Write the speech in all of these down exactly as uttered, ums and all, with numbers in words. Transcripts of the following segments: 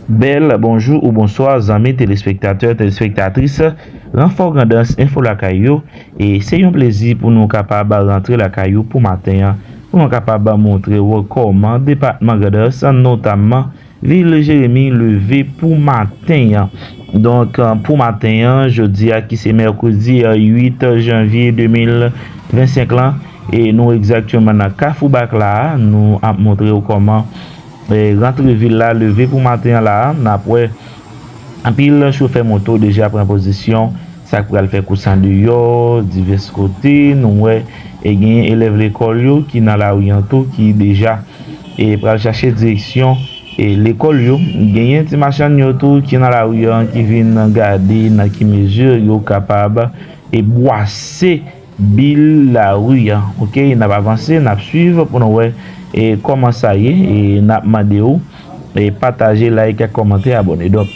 Bèl bonjou ou bonswa, zanmi telespektatè, telespektatris Ranfò Grandans Enfo Lakay yo. E se yon plezi pou nou kapab rantre lakay ou pou maten an, pou nou kapab montre w kòman depatman Grandans, notamman vil Jeremi, leve pou maten an. Donk, pou maten an, jodi a ki se mèkredi uit janvye de mil vennsenk lan, e nou egzakteman nan Kafou Bak la, nou ap montre w kòman e, rantre vil la leve pou maten an la, n ap wè anpil chofè moto deja pran pozisyon, sa k pral fè kous andeyò, divès kote, nou wè, e genyen elèv lekòl yo ki nan lari an tou, ki deja, e, pral chache direksyon, e, lekòl yo. Genyen ti machann yo tou ki nan lari an, ki vin gade nan ki mezi yo kapab, e, bwase bil lari a. Oke, n ap avanse, n ap swiv pou nou wè, e, kòman sa ye, e n ap mande w, e, pataje, like ak kòmante, abòne. Donk,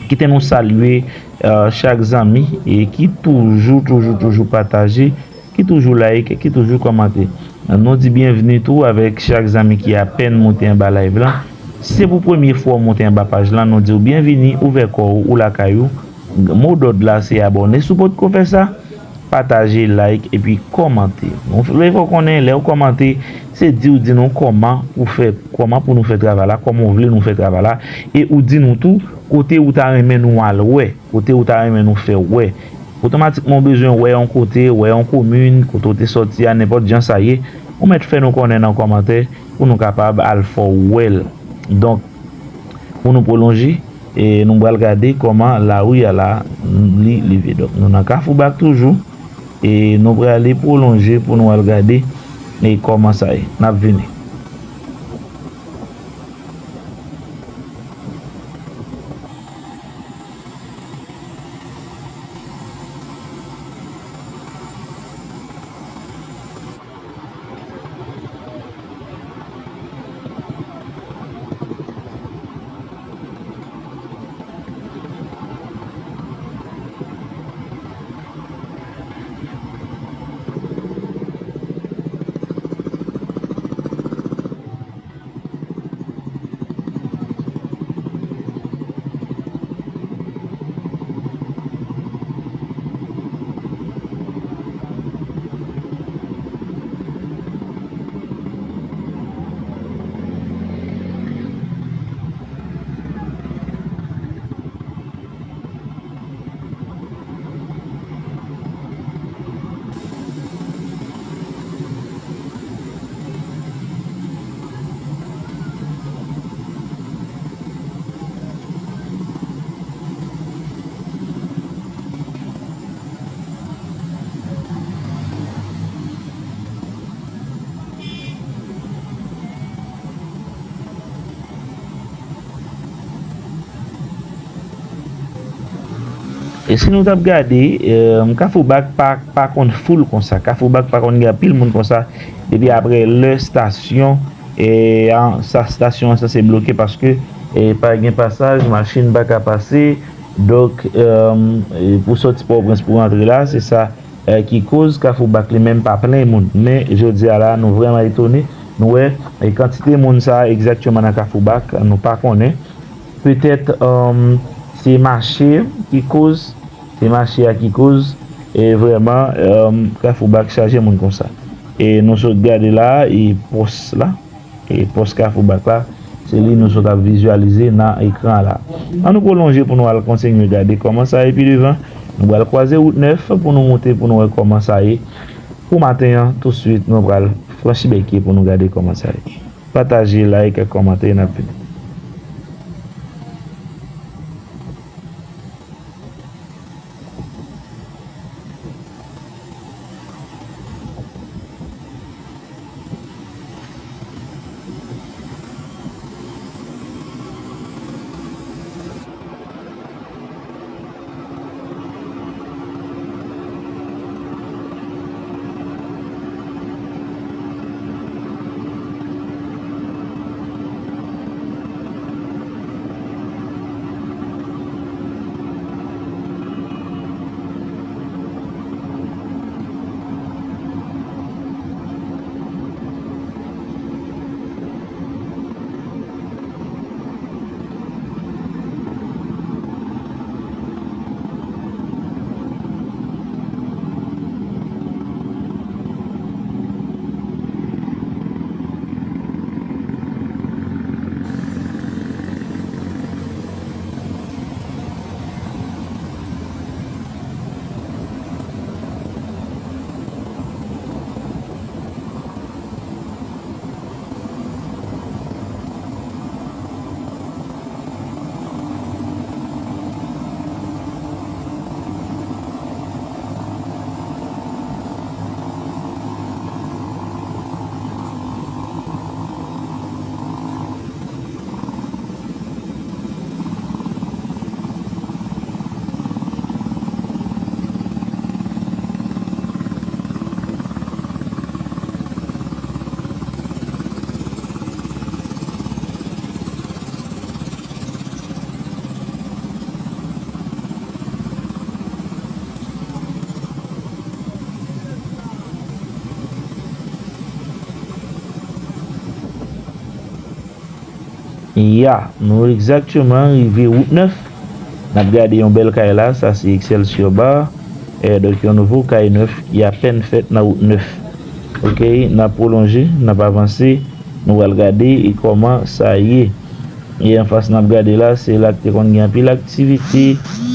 kite nou salye, e, chak zanmi, e, ki toujou, toujou, toujou pataje, ki toujou like, ki toujou kòmante. Nou di byenvni tou avèk chak zanmi ki apèn moute anba live lan. Si se pou premye fwa w moute anba paj lan, nou di w byenvini, ouvè kò w, ou lakay ou. Mo dòd la se abòne si w potko fè sa, pataje, like, epi kòmante. Nou vle fè w konnen, lè w kòmante, se di w di nou kòman pou fè, kòman pou nou fè travay la, kòman w vle nou fè travay la, e ou di nou tou kote ou ta renmen nou al wè, kote ou ta renmen nou fè wè. Otomatikman, w bezwen wè yon kote, wè yon komin, kote w te sòti a, nenpòt jan sa ye, ou mèt fè nou konnen nan kòmantè pou nou kapab al fè w wè l. Donk, pou nou pwolonje, e nou pral gade kòman lari a la, li leve. Donk, nou nan Kafou Bak toujou, e nou prale pwolonje pou nou al gade, e kòman sa ye. N ap vini. E si nou t ap gade, eh, Kafou Bak pa, pa konn full konsa. Kafou Bak pa konn gen anpil moun konsa. Depi apre lè stasyon, eh, an, sa, stasyon an sanse bloke paske, eh, pa gen pasaj, machin pa ka pase. Donk, eh, pou sòti Pòtoprens pou rantre la, se sa eh, ki koz Kafou Bak li menm pa plen moun. Men jodi a la, nou vrèman etone. Nou wè, eh, kantite moun sa a egzakteman nan Kafou Bak, nou pa konnen. Petèt, um, se mache ki koz, se mache a ki koz, e vrèman, um, Kafou Bak chaje moun konsa. E nou sot gade la, e pòs la. E pòs Kafou Bak la, se li nou sot ap vizyalize nan ekran la. Ann nou pwolonje pou nou al kontinye gade kòman sa ye pi devan. Nou pral kwaze wout nèf pou nou moute, pou nou wè kòman sa ye. Pou maten an, tousuit, nou pral franchi bèkye pou nou gade kòman sa ye. Pataje, like, kòmante, n ap vini. Ya, nou egzakteman rive wout nèf. N ap gade yon bèl kay la, sa se Excelsior Bar. E donk yon nouvo kay nèf ki apèn fèt nan wout nèf. Ok, n ap pwolonje, n ap avanse, nou pral gade e kòman sa ye. E anfas n ap gade la, se la k te konn gen anpil aktivite,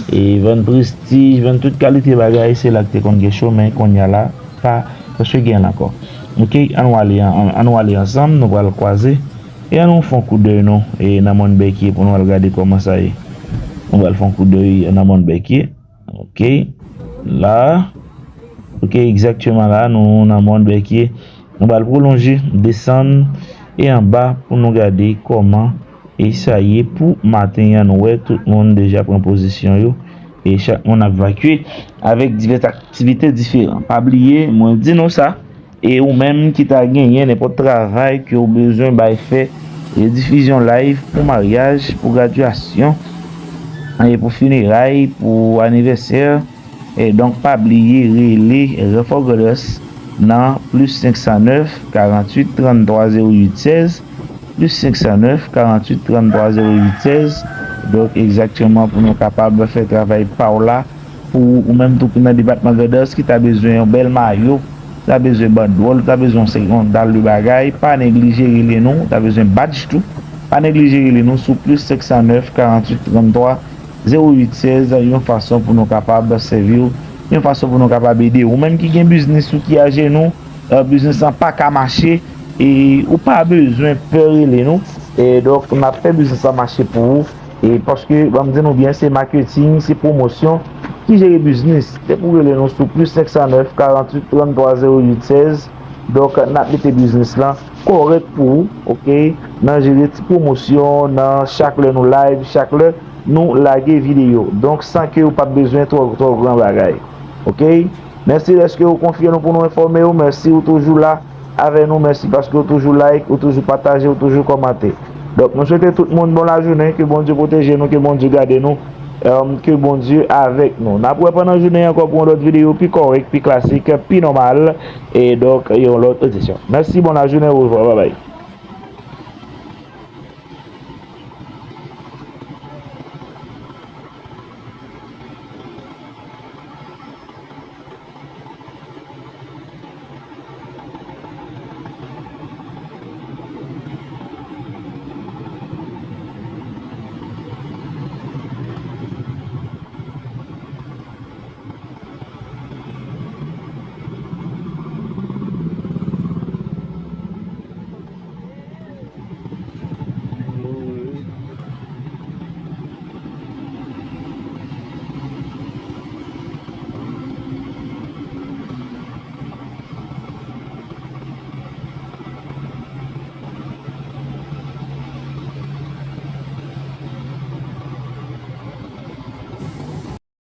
e vann prestij, vann tout kalite bagay, se la k te konn gen cho, men kounye a la, pa prèske gen l ankò. Ok, ann nou ale, an- ann nou ale ansanm, nou pral kwaze. E ann nou fè yon koudèy non, e nan Mòn Bèkye pou nou al gade kòman sa ye. Nou pral fè yon koudèy nan Mòn Bèkye. Ok, la. Ok, egzakteman la, nou nan Mòn Bèkye. Nou pral pwolonje, desann e anba pou nou gade kòman e sa ye pou maten an. Nou wè tout moun deja pran pozisyon yo e chak moun ap vakye avèk divès aktivite diferan. Pa bliye, mwen di nou sa, e ou menm ki ta genyen nenpòt travay ke w bezwen bay fè, e difizyon live pou maryaj, pou gradyasyon, e pou fineray, pou anivèsè, e donk pa bliye rele Renfò Grandas nan plis senk san nèf, karanntuit, tranntwa, zewo uit, sèz, plis senk san nèf, karanntuit, tranntwa, zewo uit, sèz. Donk egzakteman pou nou kapab fè travay pa w la, pou ou menm tou ki nan depatman Grandas ki ta bezwen yon bèl mayo, ta bezwen bandwòl, ta bezwen yon sèk- yon dal de bagay, pa neglije rele nou, ta bezwen badj tou, pa neglije rele nou sou plis senk san nèf, karanntuit, tranntwa, zewo uit, sèz, yon fason pou nou kapab sèvi w, yon fason pou nou kapab ede w. Ou menm ki gen biznis ou ki ajenou, e, biznis lan pa ka mache, e ou pa bezwen pè rele nou. E donk, n ap fè biznis lan mache pou ou. E paske, ban m di nou byen, se maketing, se pwomosyon ki jere biznis. Se pou rele nou sou plis senk san nèf, karanntuit, tranntwa, zewo uit, sèz. Donk, n ap mete biznis lan kòrèk pou ou, ok? Nan jere ti pwomosyon, nan chak lè nou live, chak lè nou lage videyo. Donk, san ke ou p ap bezwen twò, twò gran bagay. Ok? Mèsi dèske ou konfye nou pou nou enfòme w. Mèsi ou toujou la avè nou. Mèsi paske ou toujou like, ou toujou pataje, ou toujou kòmante. Donk, nou swete tout moun bon lajounen. Ke Bondye pwoteje nou, ke Bondye gade nou, em, ke Bondye avèk nou. N ap wè pandan jounen an ankò pou yon lòt videyo pi kòrèk, pi klasik, pi nòmal. E donk, yon lòt edisyon. Mèsi, bon lajounen, orevwa, babay.